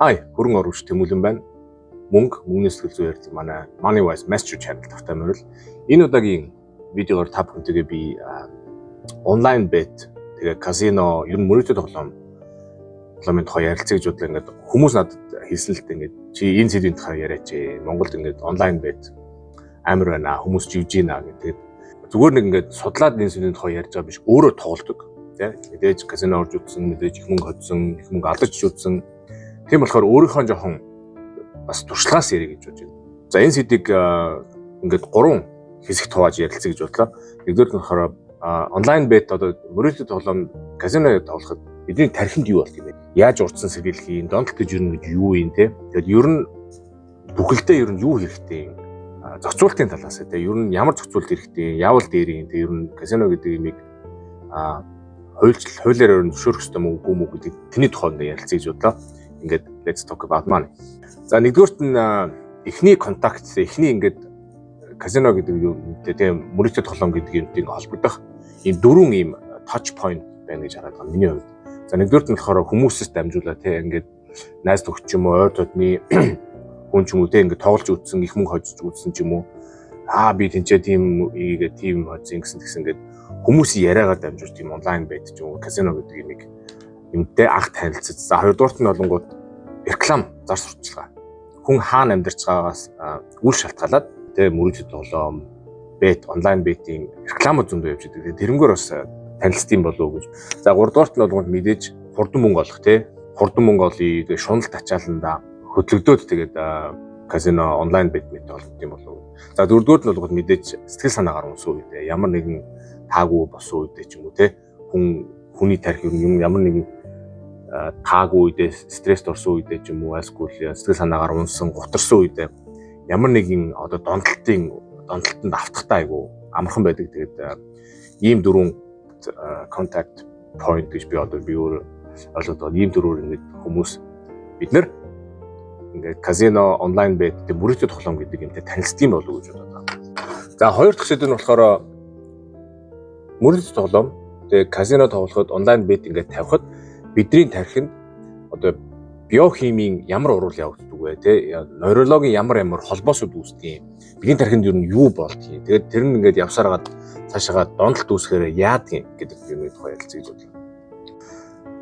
Hi, хөрөнгө оруулагч Тэмүүлэн байна. Мөнгө, мөнгөний сэтгэл зүй ярьдаг манай Money Wise Master Channel тавтай морил. Энэ удаагийн видеогоор та бүхэнтэйгээ би онлайн bet, тэгээ казино, ер нь мөрөөдө тоглоомын тухай ярилцъя гэж бодлоо. Ингээд хүмүүс надад хэлсэн л дээ, ингээд чи энэ сэдвийн тухай яриач. Монголд ингээд онлайн bet амар байна. Хүмүүс живж гинэ гэх. Тэгээд зүгээр нэг ингээд судлаад энэ сэдвийн тухай ярьж байгаа биш. Өөрөө тоглодог. Тэ, мэдээж казино орж үзсэн, мэдээж их мөнгө хоцсон, их мөнгө алдаж үзсэн. Тийм болохоор өөрийнхөө жоохон бас туршлагаас ярих гэж бодож байна. За, энэ сэдвийг ингээд гурван хэсэгт хувааж ярилцъя гэж бодлоо. Нэгдүгээр нь болохоор онлайн bet, одоо мөрөөдөл тоглоом, казино тоглоход бидний тархинд юу болдог юм бэ? Яаж урдсан сэргийлэх юм? Донтолт гэж юу гэж юу юм те? Тэгээд ер нь бүхэлдээ ер нь юу хэрэгтэй юм? Зохицуултын талаас те, ер нь ямар зохицуулт хэрэгтэй, яавал дээр юм те, ер нь казино гэдэг юмыг хуульчил хуулиар ер нь зөвшөөрөх ёстой мөн үгүй мүү гэдэг тэрний тухай ингээд ярилцъя гэж бодлоо. Ингээд let's talk about money. За, нэгдүгээрт нь эхний контакт, эхний ингээд казино гэдэг юмтай, тийм, мөрөөдөл тоглоом гэдэг юмтай ингээд холбогдох ийм дөрвөн ийм touch point байна гэж хараад байгаа миний хувьд. За, нэгдүгээрт нь болохоор хүмүүсээс дамжуулаад те, ингээд найз нөхөд ч юм уу, ойр тодны хүн ч юм уу те, ингээд тоглож үзсэн, их мөнгө хожиж үзсэн ч юм уу. Аа, би тэнцээ тийм ийгээ тийм хоцсон гэсэн тэгсэн ингээд хүмүүсийн яриагаар дамжуулж тийм онлайн bet ч юм уу, казино гэдэг юмыг юмтай анх танилцаж. За, хоёрдугаарт нь болонгууд реклам, зар сурталчилгаа. Хүн хаана амьдарч байгаагаас үл шалтгаалаад тэ мөрөөдөл тоглоом, bet, онлайн bet ийн рекламууд зөндөө явж идэг. Тэрнгээр бас танилцсан болов уу гэж. За, гуравдугаарт нь болгонд мэдээж хурдан мөнгө олох те. Хурдан мөнгө олъё гэх шуналт ачааланда хөдлөгдөөд тэгээд казино, онлайн bet мэт олдсон юм болов уу. За, дөрөвдүгээрт нь болгоод мэдээж сэтгэл санаагаар унсан үедээ, ямар нэгэн таагүй болсон үедээ ч юм уу те, хүн хүний тархи юм ямар нэгэн таагүй үедээ, стресст орсон үедээ ч юм уу, альсгүй сэтгэл санаагаар унсан, гутарсан үедээ ямар нэгэн одоо донтолтонд автахтай айгу амархан байдаг. Тэгээд ийм дөрвөн contact point гэж би одоо би өөрөө ойлгоод байгаа. Ийм дөрвөөр ингээд хүмүүс бид нар ингээд казино, онлайн bet, тэг мөрөөдөл тоглоом гэдэг юмтай танилцдаг юм болов уу гэж бодоод байгаа. За, хоёр дахь сэдэв нь болохоор мөрөөдөл тоглоом, тэгээ казино тоглоход, онлайн bet ингээд тавихад бидний тархинд одоо биохимийн ямар уруул явагддаг вэ те, нейрологийн ямар ямар холбоосууд үүсдэг юм, бидний тархинд ер нь юу болдгийг, тэгээд тэр нь ингээд явсараад цаашаага донтолт үүсгэхээр яадаг юм гэдэг юмны тухай ярилцъя гэж бодлоо.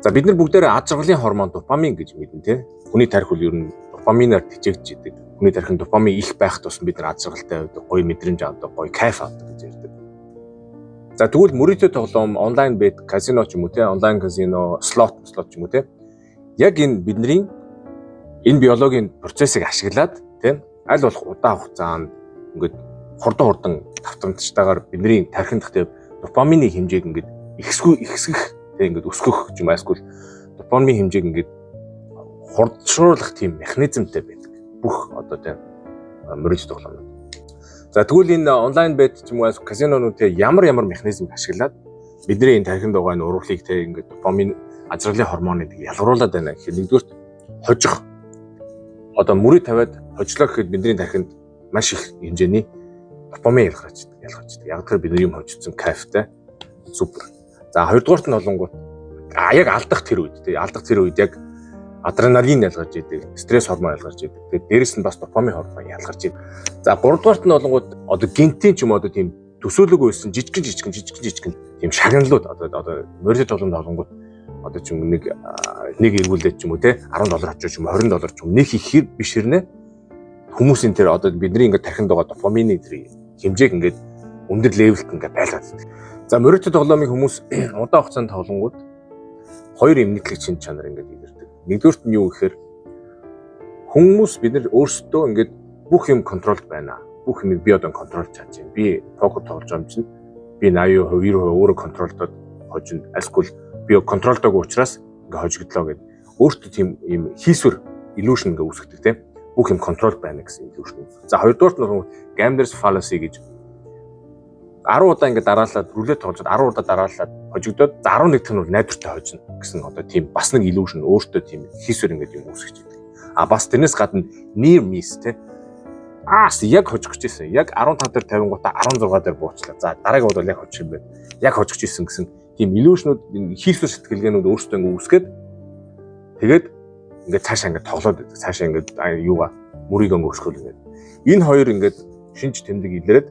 За, бид нар бүгдээрээ аз жаргалын гормон допамин гэж мэднэ те. Хүний тархи бол ер нь допаминаар тэжээгдэж идэг. Хүний тархинд допамин их байх тусам бид нар аз жаргалтай байдаг, гоё мэдрэмж авдаг, гоё кайф авдаг гэж ярьдаг. За, тэгвэл мөрөөдөл тоглоом, онлайн bet, казино ч юм уу те, онлайн казино, слот ч юм уу те. Яг энэ бидний энэ биологийн процессыг ашиглаад те, аль болох удаан хугацаанд ингээд хурдан хурдан давтамжтайгаар бидний тархинд дах те допамины хэмжээг ингээд ихсгүй ихсгэх те, ингээд өсгөх юм альсгүй допамины хэмжээг ингээд хурдшруулах тийм механизмтай байдаг. Бүх одоо те мөрөөдөл тоглоомнууд. За, тэгвэл энэ онлайн bet ч юм уу казинонууд те ямар ямар механизм ашиглаад бидний энэ тархинд байгаа энэ уруулыг те ингээд допамин, аз жаргалын гормоныг ялгаруулад байна гэхээр нэгдүгээрт хожих, одоо мөрийг тавиад хожлоо гэхэд бидний тархинд маш их хэмжээний допамин ялгарч ялгарч идэг. Яг тэр бидний юм хожигдсон кайфтай, супер. За, хоёрдугаарт нь болонгууд яг алдах тэр үед те, алдах тэр үед яг адреналин ялгарч идэг, стресс гормон ялгарч идэг. Тэгээд дээрэс нь бас допамин гормон ялгарч идэг. За, гуравдугаарт нь болонгууд одоо гэнэтийн ч юм уу одоо тийм төсөөлөөгүй байсан жижигэн жижигэн жижигэн жижигэн тийм шагналууд одоо мөрөөдөл тоглоомд болонгууд одоо ч юм нэг нэг эргүүлээд ч юм уу те 10 доллар очиж ч юм уу, 20 доллар ч юм, нэг их хэр биш хэрнээ хүмүүсийн тэр одоо бидний ингээд тархинд байгаа допамины тэр хэмжээг ингээд өндөр level т ингээд байлгаад байдаг. За, мөрөөдөл тоглоомыг хүмүүс удаан хугацаанд тоглонгууд хоёр эмнэглэг чин чанар ингээд илэрдэг. Нэгдүгээрт нь юу гэхээр хүмүүс бид нар өөрсдөө ингээд бүх юм control д байна. Бүх юмыг би одоо control ж чадж байна. Би покер тоглож байгаа юм чинь би 80%, 90% өөрөө control доод хожино. Альсгүй би control доогүй учраас ингээ хожигдлоо гэд өөртөө тийм юм хийсвэр illusion ингээ үүсгэдэг тийм, бүх юм control байна гэсэн illusion. За, хоёрдугаарт нь gambler's fallacy гэж 10 удаа ингээ дараалаад рулет тоглож 10 удаа дараалаад хожигдоод, за, 11 дахь нь бол найдвартай хожино гэсэн одоо тийм бас нэг illusion, өөртөө тийм хийсвэр ингээд юм үүсгэж идэг. А бас тэрнээс гадна near miss те, аас яг хожих гэжсэн. Яг 15 дээр тавингуудаа 16 дээр буучлаа. За, дараагийн удаа яг хожих юм байна. Яг хожих гэжсэн гэсэн тийм illusion ууд, хийсвэр сэтгэлгээнүүд өөрсдөө ингээ үүсгээд тэгээд Ингээд цаашаа ингээд тоглоод байдаг. Цаашаа ингээд юугаа мөрийг өнгөсгөл ингээд. Энэ хоёр ингээд шинж тэмдэг илрээд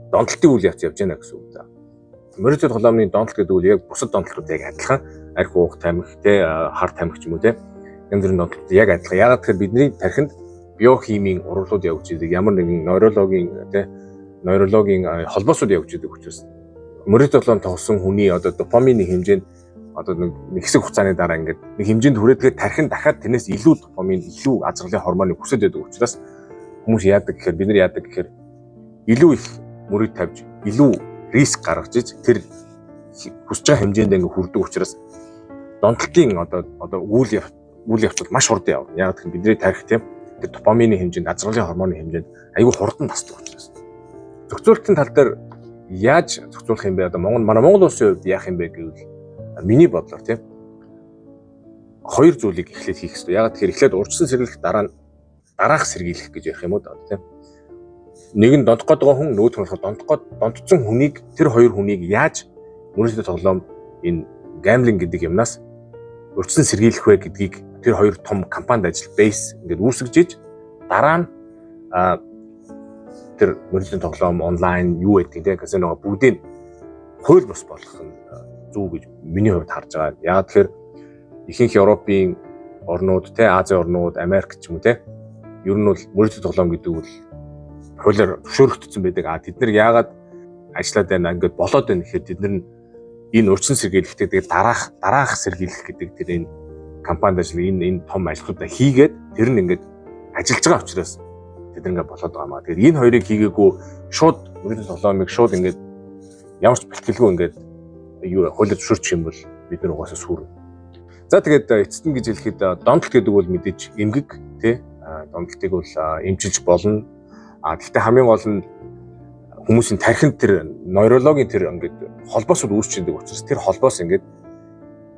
донтолтын үйл явц явж байна гэсэн үг. За. Мөрөөдөл тоглоомны донтолт гэдэг үйл яг бусад донтолтууд яг адилхан архи уух, тамхи, те, хар тамхи ч юм уу, те, янз бүрийн донтолт яг адилхан. Яагаад тэгэхээр бидний тархинд биохимийн урлууд явж идэг, ямар нэгэн нейрологийн, те, нейрологийн холбоосууд явж идэг учраас мөрөөдөл тоглоом тоглосон хүний одоо допамины хэмжээнд одоо нэг хэсэг хугацааны дараа ингээд нэг хэмжээнд хүрээдгээр тархин дахиад тэрнээс илүү допамин, илүү аз жаргалын гормоныг хүсэж байдаг учраас хүмүүс яадаг гэхээр, бид нар яадаг гэхээр илүү их мөрийг тавьж, илүү risk гаргаж иж тэр хүсэж байгаа хэмжээнд ингээ хүрдэг учраас донтолтын одоо үйл явц маш хурдан явна. Яг гэвэл бидний тархи, тийм, тэр допамины хэмжээнд, аз жаргалын гормоны хэмжээнд айгүй хурдан тасдаг учраас. Зохицуулалтын тал дээр яаж зохицуулах юм бэ? Одоо Монгол, манай Монгол улсын хувьд яах юм бэ гэвэл миний бодлоор, тийм, хоёр зүйлийг эхлээд хийх хэрэгтэй. Яг тэгэхээр эхлээд урьдчилан сэргийлэх, дараа нь дараах сэргийлэх гэж ярих юм уу да, тийм. Нэг нь донтох гээд байгаа хүн, нөгөөх нь болохоор донтох гээд донтцсон хүнийг, тэр хоёр хүнийг яаж мөрөөдлийн тоглоом, энэ gambling гэдэг юмнаас урьдчилан сэргийлэх вэ гэдгийг тэр хоёр том компанид ажил base ингээд үүсгэж иж дараа нь тэр мөрөөдлийн тоглоом, онлайн юу гэдгийг, те, казиного бүгдийг хууль бус болгох нь зөв гэж миний хувьд харж байгаа. Яг тэгэхээр ихэнх Европын орнууд, те, Азийн орнууд, Америк ч юм уу, те, ер нь бол мөрөөдлийн тоглоом гэдэг бол хуулиар зөвшөөрөгдсөн байдаг. А тэд нар яагаад ажиллаад байна, ингээд болоод байна гэхээр тэд нар нь энэ урьдчилан сэргийлэхдээ тэгээд дараах сэргийлэх гэдэг тэр энэ компанид ажил, энэ том ажлуудаа хийгээд тэр нь ингээд ажиллаж байгаа учраас тэд нар ингээд болоод байгаа маа. Тэгэхээр энэ хоёрыг хийгээгүй шууд мөрөөдлийн тоглоомыг шууд ингээд ямар ч бэлтгэлгүй ингээд юу хуулиар зөвшөөрчих юм бол бид нар угаасаа сүрнэ. За, тэгээд эцэст нь гэж хэлэхэд донтолт гэдэг бол мэдээж эмгэг, тий, донтолтыг бол эмчилж болно. А гэхдээ хамгийн гол нь хүмүүсийн тархинд тэр нейрологийн тэр ингээд холбоосууд үүсч идэг учраас тэр холбоос ингээд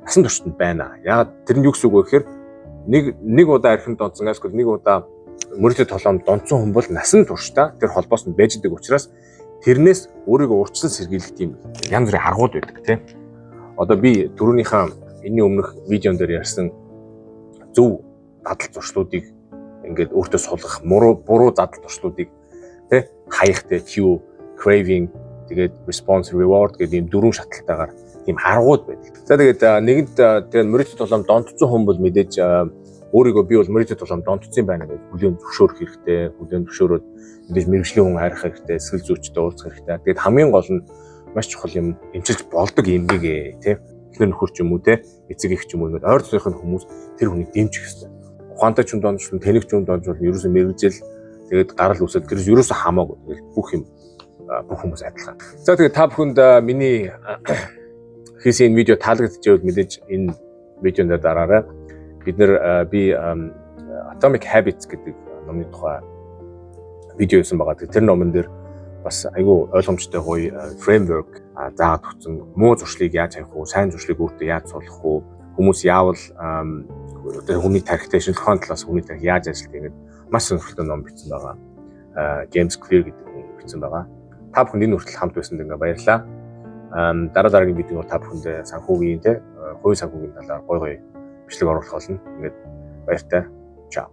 насан туршид байна. Яагаад тэр нь юу гэсэн үг вэ гэхээр нэг удаа архинд донтсон, эсвэл нэг удаа мөрөөдлийн тоглоомд донтсон хүн бол насан туршдаа тэр холбоос нь байж идэг учраас тэрнээс өөрийгөө урьдчилан сэргийлэх тийм янз бүрийн аргууд байдаг, тийм. Одоо би түрүүнийхээ энэний өмнөх видеон дээр ярьсан зөв дадал зуршлуудыг ингээд өөртөө сулгах, буруу дадал зуршлуудыг, тий, хаях, тий, cue, craving, тэгээд response, reward гэдэг ийм дөрвөн шатлалтайгаар тийм аргууд байдаг. За, тэгээд нэгэнт тэгээд мөрөөдлийн тоглоом донтцсон хүн бол мэдээж өөрийгөө би бол мөрөөдлийн тоглоом донтцсон байна гэж хүлээн зөвшөөрөх хэрэгтэй. Хүлээн зөвшөөрөөд мэдээж мэргэжлийн хүн харих хэрэгтэй, сэтгэл зүйчтэй уулзах хэрэгтэй. Тэгээд хамгийн гол нь маш чухал юм, эмчилж болдог эмгэг ээ, тий. Эхнэр нөхөр ч юм уу, те, эцэг эх ч юм уу, ингээд ойр дотоодын хүмүүс тэр хүнийг дэмжих хэрэгтэй. Ухаантай ч хүн донтож, тэнэг ч хүн донтож, ерөөсөө мэргэжил, тэгээд гарал үүсэл тэрс ерөөсөө хамаагүй. Тэгэл бүх юм, бүх хүмүүс адилхан. За, тэгээд та бүхэнд миний хийсэн энэ видео таалагдчихвэл мэдээж энэ видеонд дараарай. Бид нэр би Atomic Habits гэдэг номны тухай видео хийсэн байгаа. Тэр номон дээр бас айгүй ойлгомжтой гоё framework заагаад өгсөн. Муу зуршлыг яаж хаях уу, сайн зуршлыг өөртөө яаж суулгах уу, хүмүүс яавал одоо хүний тархитай шинжлэх ухааны талаас хүний тархи яаж ажилладаг гэдэг маш сонирхолтой ном бичсэн байгаа. James Clear гэдэг хүн бичсэн байгаа. Та бүхэнд энэ хүртэл хамт байсанд ингээ баярлалаа. Дараа дараагийн видеоор та бүхэнд санхүүгийн, те, хувийн санхүүгийн талаар гоё гоё бичлэг оруулах болно. Ингээд баяртай. Чао.